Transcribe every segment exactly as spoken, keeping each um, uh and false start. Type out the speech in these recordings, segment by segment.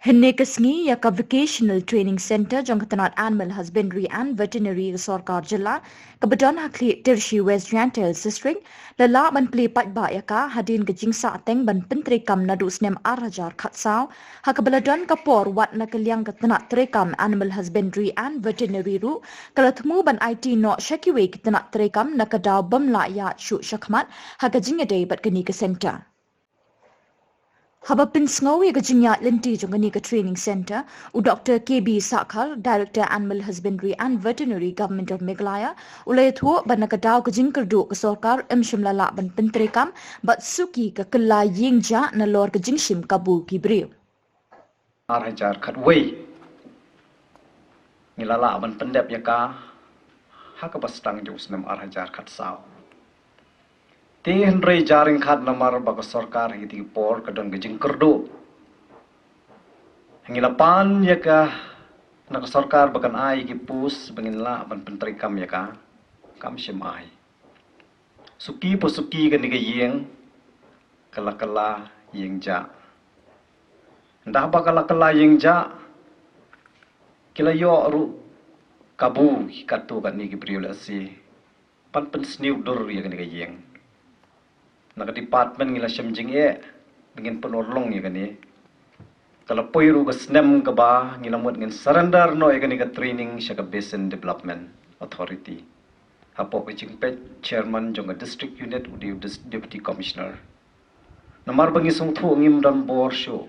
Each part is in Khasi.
Kane ka sngi ïa ka Vocational Training Centre jong ka tnat Animal Husbandry and Veterinary ka sorkar jylla, kaba don ha Khlieh Tyrshi, West Jaintia Hills District, la lah ban plie paidbah ïa ka hadien ka jingsahteng ban pyntreikam naduh snem ar hajar khatsaw, ha kaba la don ka por wat na ka liang ka tnat treikam Animal Husbandry and Veterinary ruh ka la thmu ban aiti noh sha kiwei ki tnat treikam na ka daw bym lah ïaid shuh shakhmat ha ka jingïadei bad kane ka centre. Haba pynsngew ïa ka jingïaid lynti jong kane ka training centre, u Doctor K B Sahkhar, Director Animal Husbandry and Veterinary, Government of Meghalaya, u la ïathuh ba na ka daw ka jingkyrduh ka sorkar ym shym la lah ban pyntreikam bad suki ka kylla ïing jah nalor ka jingshim kabu ki briew. Ar hajar khatwei ngi la lah ban pyndep ïa ka ha kaba sdang jong u snem ar hajar khatsaw. Te hynrei jaring khat namar ba ka sorkar ha kiti ki por ka don ka jingkyrduh. Ngi la pan ïa ka na ka sorkar ba kan ai ki post ba ngin lah ban pyntreikam ïa ka, kam shym ai. Suki pa suki kane ka ïing ka la kylla ïing jah. Ynda ba ka la kylla ïing jah, ki la ïoh ruh kabu ki katto katne ki briew lehse ban pynsniew dur ïa kane ka ïing. Na ka department ngi la shem jingeh ba ngin pynurlong ïa kane. Ka la poi ruh ka snem kaba ngi la mut ngin surrender noh ïa kane ka training sha ka Basin Development Authority. Hapoh ka jingpeit chairman jong ka district unit u dei u dis-, deputy commissioner. Namar ba ngi sngewthuh ngim don bor shuh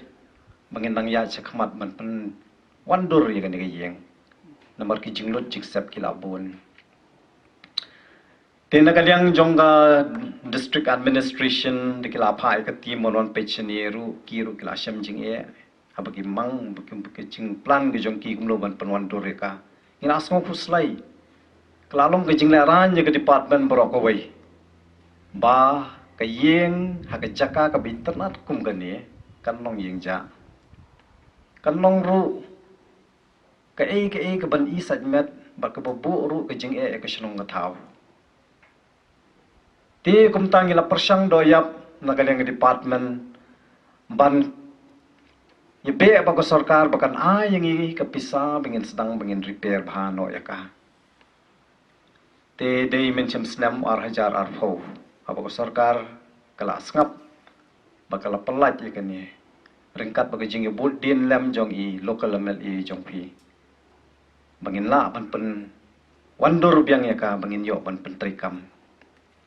ba ngin nang ïaid shakhmat ban pynwandur ïa kane ka ïing. Namar ki jinglut jingsep ki la bun. Te na ka liang jong ka district administration da ki la phah ïa ka team ban wan peit shane ruh, ki ruh ki la shem jingeh. Haba ki mang ba ki, ba ki jingplan ka jong ki kumno ban pynwandur ïa ka, ngi la sngew khuslai. Ka la long ka jinglehrain ïa ka department baroh kawei ba ka ïing ha ka jaka kaba itynnad kum kane kan long ïing jah. Kan long ruh kaei kaei kaban i sait met bad kaba buh ruh ka jingeh ïa ka shnong ka thaw. Te kumta ngi la pyrshang doh ïap na ka liang ka department ban ïa beh ba ka sorkar ba kan ai ïa ngi ka pisa ba ngin sdang ba ngin repair bha noh ïa ka. Te dei mynshem snem ar hajar arphew haba ka sorkar ka la sngap ba ka la pyllait ïa kane ryngkat bad ka jingïabud dien lem jong i local M L A jong phi ba ngin lah ban pynwandur biang ïa ka ba ngin ïoh ban pyntreikam.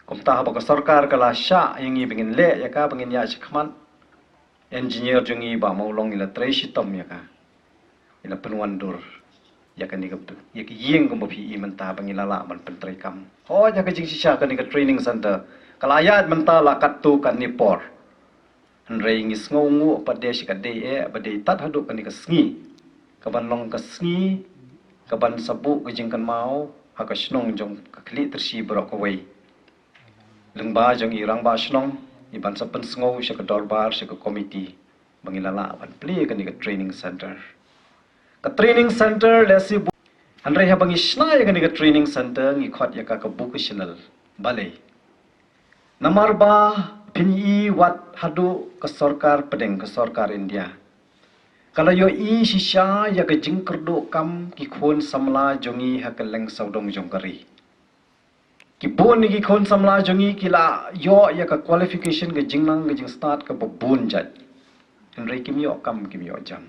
Kumta haba ka sorkar ka la shah ïa ngi ba ngin leh ïa ka ba ngin ïaid shakhmat, engineer jong ngi Bah Mawlong i la trei shitom ïa ka, i la pynwandur ïa kane ka, ïa ka ïing kumba phi i mynta ba ngi la lah ban pyntreikam. Hooid, ïa ka jingshisha kane ka training centre ka la ïaid mynta la katto katne por. Hynrei ngi sngewnguh pat de shi katdei eh ba dei tad haduh kane ka sngi kaban long ka sngi kaban sa buh ka jingkynmaw ha ka shnong jong ka Khlieh Tyrshi baroh kawei. Lyngba jong i rangbah shnong i ban sa pynsngew sha ka dorbar, sha ka komiti ba ngi la lah ban plie kane ka training centre. Ka training centre lehse bu-, hynrei haba ngi shna ïa kane ka training centre ngi khot ïa ka ka vocational. Balei? Namar ba phin i wat haduh ka sorkar pdeng, ka sorkar India ka la ïohi shisha ïa ka jingkyrduh kam ki khun samla jong ngi ha kylleng sawdong jong ka ri. Ki bun ki khun samla jong ngi ki la ïoh ïa ka qualification, ka jingnang ka jingstad kaba bun jait, hynrei kim ïoh kam, kim ïoh jam.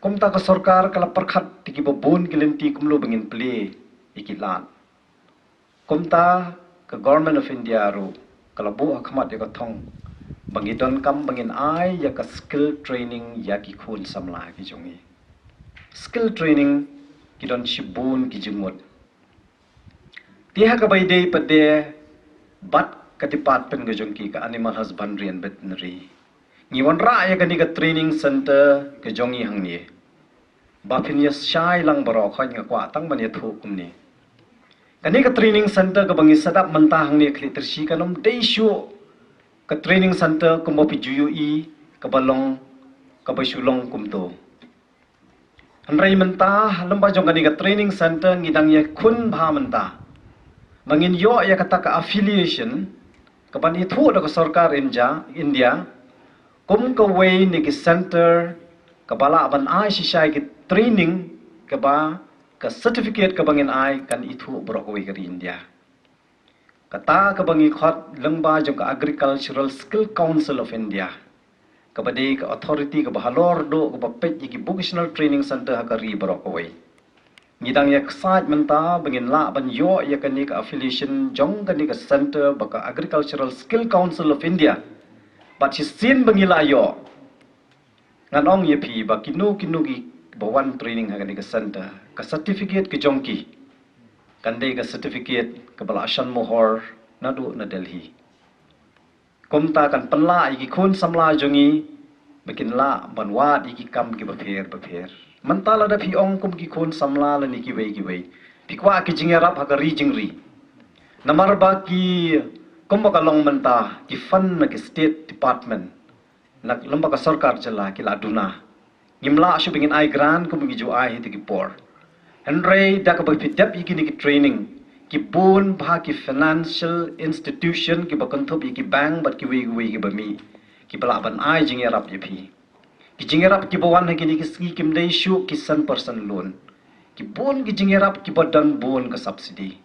Kumta ka sorkar ka la pyrkhat ïa kiba bun ki lynti kumno ba ngin plie ïa ki lad. Kumta ka Government of India ruh ka la buh ha khmat ïa ka thong ba ngi donkam ba ngin ai ïa ka skill training ïa ki khun samla ki jong ngi. Skill training ki don shibun ki jingmut. Te ha kaba ïadei pat de bad ka department ka jong ki, ka Animal Husbandry and Veterinary, ngi wanrah ïa kane ka training centre ka jong ngi hangne. Ba phin ïa shai lang baroh, hooid nga kwah tang ban ïathuh kumne. Kane ka training centre kaba ngi set up mynta hangne Khlieh Tyrshi kan ym dei shuh ka training centre kumba phi ju ïohi kaba long, kaba shu long kumto. Hynrei mynta lem bad jong kane ka training centre ngi dang ïakhun bha mynta ba ngin ïoh ïa kata ka affiliation kaban ithuh da ka sorkar India, India kum kawei na ki centre Kaba lah ban ai shisha ïa ki training kaba ka certificate kaba ngin ai kan ithuh baroh kawei ka ri India. Kata kaba ngi khot lyngba jong ka Agricultural Skill Council of India, kaba dei ka authority kaba halor duh kaba peit ïa ki vocational training center ha ka ri baroh kawei. Ngi dang ïa excite mynta ba ngin lah ban ïoh ïa kane ka affiliation jong kane ka center ba ka Agricultural Skill Council of India. Bad shisien ba ngi la ïoh, ngan ong ïa phi ba kino kino kiba wan training ha kane ka center, ka certificate ka jong ki kan dei ka certificate kaba la shon mohor naduh na Delhi. Kumta kan pynlah ïa ki khun samla jong ngi ba kin lah ban wad ïa ki kam kiba pher bapher. Mynta lada phi ong kum ki khun samla lane kiwei kiwei, phi kwah ki jingïarap ha ka ri jingri. Namar ba ki, kumba ka long mynta, ki fund na ki state department, na lyngba ka sorkar jylla ki la duna. Ngim lah shuh ba ngin ai grant kumba ngi ju ai ha kito ki por. Hynrei da kaba phi dep ïa kine ki training, ki bun bha ki financial institution kiba kynthup ïa ki bank bad kiwei kiwei kiba mih, kiba lah ban ai jingïarap ïa phi. Ki jingïarap kiba wan ha kine ki sngi kim dei shuh ki san percent loan. Ki bun ki jingïarap kiba don bun ka subsidy.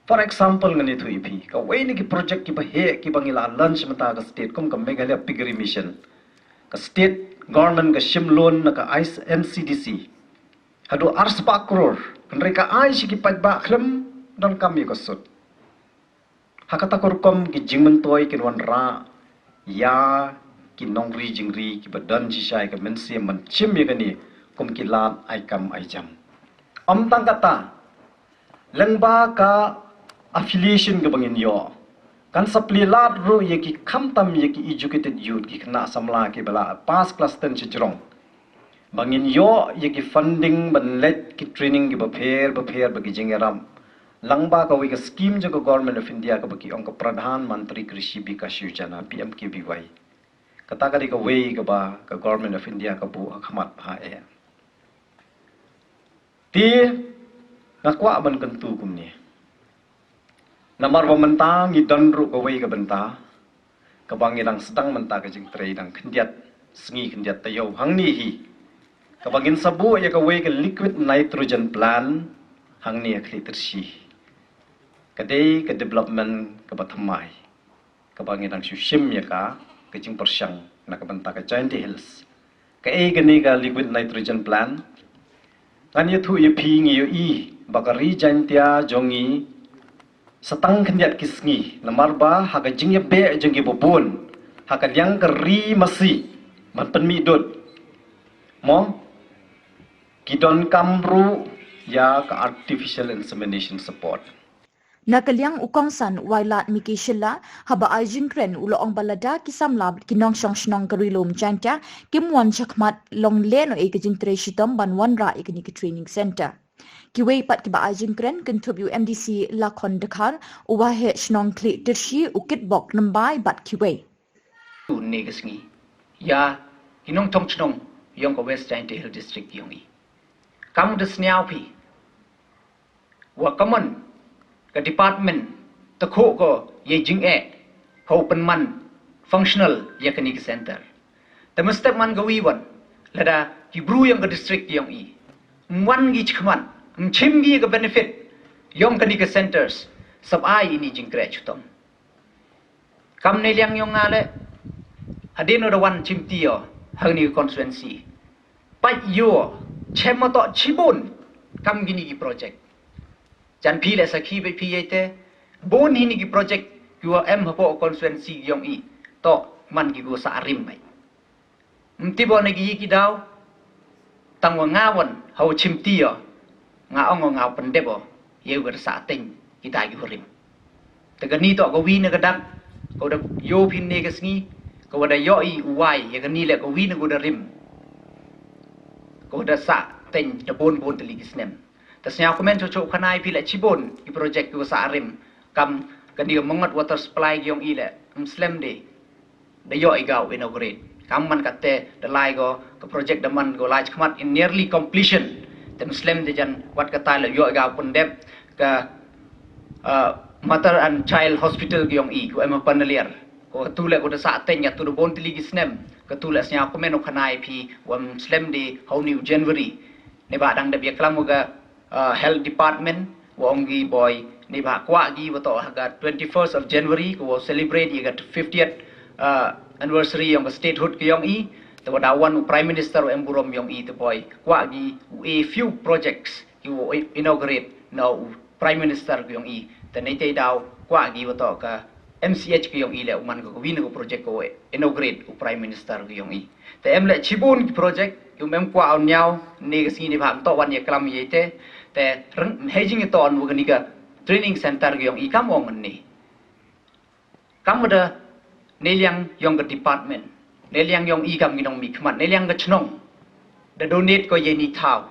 For example, ngan ïathuh ïa phi, kawei na ki project kiba heh kiba ngi la launch mynta ka state kum ka Meghalaya Piggery Mission. Ka state government ka shim loan na ka I C, N C D C haduh ar spah klur, hynrei ka ai sha ki paidbah khlem donkam ïa ka sut. Ha kata ka rukom ki jingmyntoi kin wanrah ïa ki nongri jingri kiba don shisha ïa ka mynsiem ban shim ïa kane kum ki lad ai kam ai jam. Ym tang kata, lyngba ka affiliation kaba ngin ïoh, kan sa plie lad ruh ïa ki, khamtam ïa ki educated youth, ki khynnah samla kiba la pass class ten shajrong, ba ngin ïoh ïa ki funding ban leit ki training kiba pher bapher bad ki jingïarap lyngba kawei ka scheme jong ka Government of India kaba ki ong ka Pradhan Mantri Krishi Vikas Yojana, P M K V Y. Kata ka dei kawei kaba ka Government of India ka buh ha khmat bha eh. Te nga kwah ban kyntu kumne. Namar ba mynta ngi don ruh kawei ka bynta kaba ngi dang sdang mynta ka jingtrei dang khyndiat sngi khyndiat taïew hangne hi, kaba ngin sa buh ïa kawei ka liquid nitrogen plant hangne ha Khlieh Tyrshi. Ka dei ka development kaba thymmai kaba ngi dang shu shim ïa ka, ka jingpyrshang na ka bynta ka Jaintia Hills. Kaei kane ka liquid nitrogen plant? Ngan ïathuh ïa phi, ngi ïohi ba ka ri Jaintia jong ngi sa tang khyndiat ki sngi, namar ba ha ka jingïabeh jong kiba bun ha ka liang ka ri masi ban pynmih dud, mo, ki donkam ruh ïa ka artificial insemination support. Na ka liang u kongsan u Wailadmiki Shylla, haba ai jingkren u la ong ba lada ki samla bad ki nongshong shnong ka Ri Lum Jaintia kim wan shakhmat, long lehnohei ka jingtrei shitom ban wanrah ïa kane ka training center. Kiwei pat kiba ai jingkren kynthup ïa u M D C Lakhon Dkhar, u Waheh Shnong Khlieh Tyrshi, u Kitbok Rymbai bad kiwei. Une ka sngi ïa ki nongtong shnong ïong ka West Jaintia Hills District ïong i. Kam da sniaw phi wa ka mon ka department ta khuh ko ïa jingeh ha u pynman functional ïa kane ka center. Te mynstep man ka wi wan, lada ki bru ïong ka district ïong i, ym wan ki chkhmat, ym chim ki ka benefit ïong kane ka centers, sab ai ini jingkreh chutom. Kam ne liang ïong nga le, hadien u da wan chim ti ïo ha kane ka constituency, pait ïo chem ma to chibun kam kini ki project. Jan phi le sakhi bad phi ïa te, bun hini ki project ïo em hapoh constituency ïong i, to man ki go sa rim mai. Mti bo ne ki ki daw, tang wa nga wan ha u chim ti ïo, nga ong nga pyndep o ïa u ka da sa teng kita ki hurim. Te kani to ka wi na ka dak, ka da ïo phin ne ka sngi, ka wa da ïo i u wai ïa kani le ka wi na ka da rim, ka wa da sa teng da bun bun tali ki snem. Te sñiaw kmen cho cho khanai phi le chibun ki project ki wa sa rim, kam kani ka Mangot water supply ki ong i le, mslem de da ïoh i gau inaugurate. Kam man kate da lai go ka project da man go lai khmat in nearly completion. Te mslem de jan wat kata le ïoh i gau pyndep ka, uh, mother and child hospital ki ong i, ku em ha Panaliar. Katu leh ko da sah teng, katu da bun tylli ki snem. Katu leh sñiaw kmen u khana ïa phi, wa ym slem de ha u ni u January. Neibhah dang dep ïaklam wa ka, uh, health department, wa ong ki boi, neibhah kwah ki wa toh ha ka twenty-first of January, ko wa celebrate ïa ka fiftieth, uh, anniversary yong ka statehood ka yong i, te wa da wan u Prime Minister wa em burom yong i te boi, kwah ki u e few projects, ki wa inaugurate na u Prime Minister ka yong i, te nei te daw, kwah ki wa toh ka M C H ka yong i leh u man ka wi na ka project ko wa inaugurate u Prime Minister ka yong i. Te em leh chibun ki project, ki um em kwah u ñiaw, ne ka sngi neibhah ym toh wan ïaklam ïa te, te reng hei jingïatong wa kani ka training center ka yong i kam ong ne. Kam wa da, ne liang yong ka department, ne liang yong i kam ki nongmihkhmat, ne liang ka chnong, da donate ko ïa ni thaw,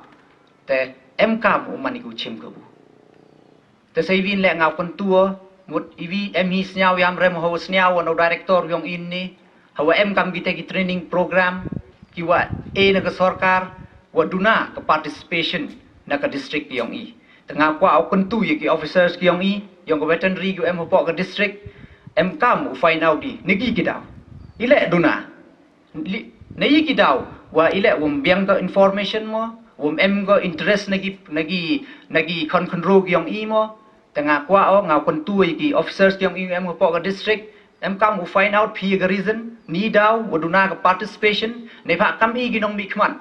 te em kam u man i ku chim ka bu. Te sa i wi leh nga u kyntu, mut i wi em hi sñiaw yam rem ho sñiaw wa no director yong i ne, hawa em kam ki te ki training program, ki wa e na ka sorkar, wa duna ka participation na ka district yong i. Te nga kwah u kyntu ïa ki officers ki yong i, yong ka veterinary ki em hapoh ka district, em kam u find out i, ne ki ki daw. I leh duna. Li-, ne i ki daw, wa i leh wa ym biang ka information mo, wa ym em ka interest na ki, na ki, na ki khon khynroo ki yong i mo, te nga kwah o, nga u kyntu ïa ki officers ki yong i em hapoh ka district, em kam u find out phi ka reason, ni daw, wa duna ka participation, neibhah kam i ki nongmihkhmat.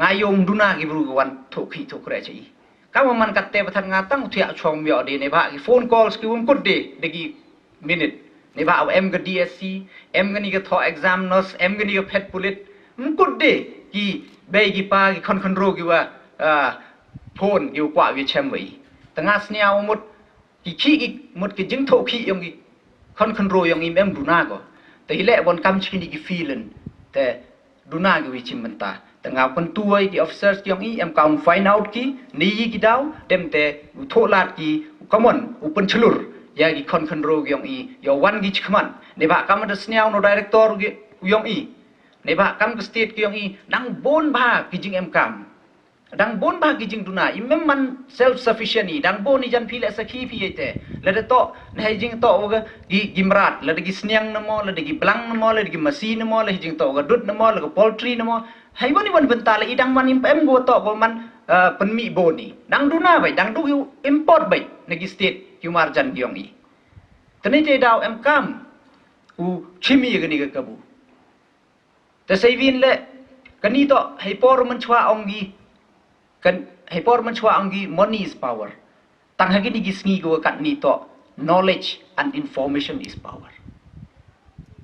Nga yong duna ki bru ka wan thoh khih thoh khreh cha i. Kam wa man katte ba than nga tang u thiah chong ym ïoh de neibhah ki phone calls ki wa ym kut de, de ki minute. Neibhah wa em ka D S C, em kani ka thoh exam nurse, em kani ka phet pulit. Ym kut de ki bei ki pa ki khon khynroo ki wa, ah, phone ki wa kwah wi chem wa i. Te nga sñiaw mut ki khih ki mut ki jingthoh khih yong ki khon khynroo yong i ym em duna ko. Te i leh wa ym kam chi kini ki field te duna ki wi chim bynta. Te nga u kyntu ïa ki officers ki yong i em kam u find out ki, ne i ki daw, dem te u thoh lad ki, u kamon, u pynchlur ïa ki khon khynroo ki yong i, ïa wan ki chi khmat. Neibhah kam da sñiaw no director ki yong i. Neibhah kam ka state ki yong i, dang bun bha ki jingem kam. Dang bun bha ki jingduna, i ym em man self sufficient i, dang bun i jan phi leh sakhi phi ïa te. Lada toh, na hei jingtoh wa ka, ki, ki mrad, lada ki sniang na mo, lada ki blang na mo, lada ki masi na mo, lada hei jingtoh wa ka dud na mo, lada ka poultry na mo. Hei wan i wan bynta leh i dang man i ym em ko toh ko man, eh, pynmih bun i. Dang duna bai, dang du ki import bai, na ki state, ki marjan ki yong i. Te ne te daw em kam, u chim i ïa kani ka kabu. Te sa i wi leh, kani toh, hei por mynchwa ong ki, kan, hei por mynchwa ong ki, money is power. Tang ha kini ki sngi ko wa katni toh, knowledge and information is power.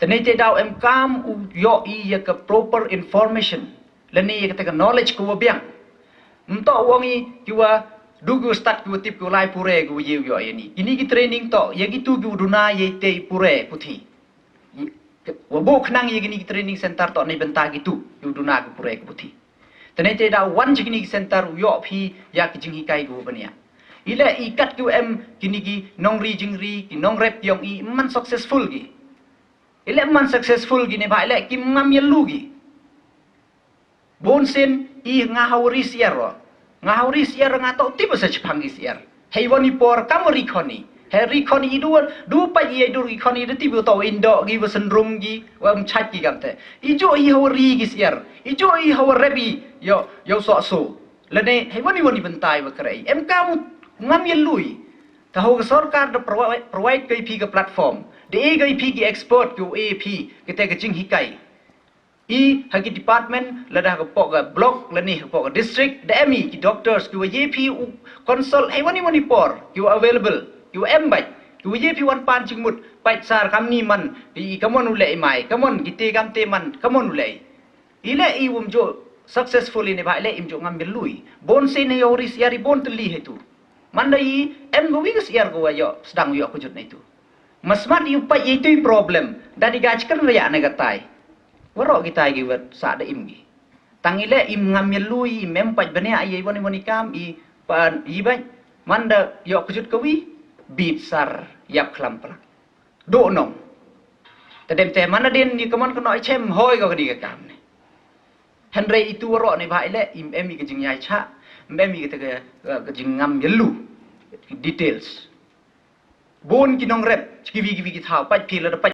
Te ne te daw em kam u ïoh i ïa ka proper information, lane ïa kata ka knowledge ko wa biang. Ym toh wa ong i ki wa du ki wa stad ki wa tip ki wa lai pure ki wa ïew ïoh ïa ni. Kini ki training toh, ïa kitu ki wa duna ïa te pure puthi. Wa buh khnang ïa kini ki training center toh na bynta kitu, ïa u duna ki pure ki puthi. Te ne te da wan cha kini ki center u ïoh phi ïa ki jinghikai ki wa bniah. I leh i kat ki wa em kini ki nongri jingri, ki nongrep yong i, ym man successful ki. I leh ym man successful ki neibhah i leh kim ngam ïa lu ki. Bun sien i nga ha u ri syiar ro. Nga ha u ri syiar nga toh tip sa chiphang ki syiar. Hei wan i por kam ri khoni. Hei ri khoni i du, du pait i dur ki khoni da tip toh indo ki wa syndrome ki, wa ym chait ki kamte. I ju i ha u ri ki syiar. I ju i ha u rep i, ïoh, ïoh soh so. Lane, hei wan i wan i bynta i wa khrei. Em kam u ngam ïa lu i. Te ha u ka sorkar da provide, provide ka i phi ka platform. Da e ka i phi ki expert ki u e phi, kite ka jinghikai. I ha ki department, lada ha ka poh ka block, lane ha ka poh ka district, da em i ki doctors, ki wa ye phi u consult, hei wan i wan i por, ki wa available, ki wa em bait, ki wa ye phi wan pan jingmut, pait sar kamni man, i kamon u leh i mai, kamon kite kamte man, kamon u leh i. I leh i wum ju successful i neibhah i leh im ju ngam ïa lu i. Bun sien ïa u ri syiar i bun tylli heitu. Manda i em ka wi ka syiar ka wa ïoh sdang ïoh kjut na itu. Masmat i u pait ïa itu i problem. Da di ga chikan raya na ka tai. Waroh ki tai ki wat sa da im ki. Tang i leh im ngam ïa lu i, im em pait bniah ïa i wan i wan i kam i pan i bait. Manda ïoh kjut ka wi, bit sar ïap khlam plak. Duh nong. Te dem te manda din ni kamon ka noh i chem hoi ka ka di ka kam ne. Hynrei itu waroh neibhah i leh im em i ka jingïai chah, im em i ka te ka, ka jingngam ïa lu. Details. Bun ki nongrep, ki wi ki wi ki thaw, pait phi lada pait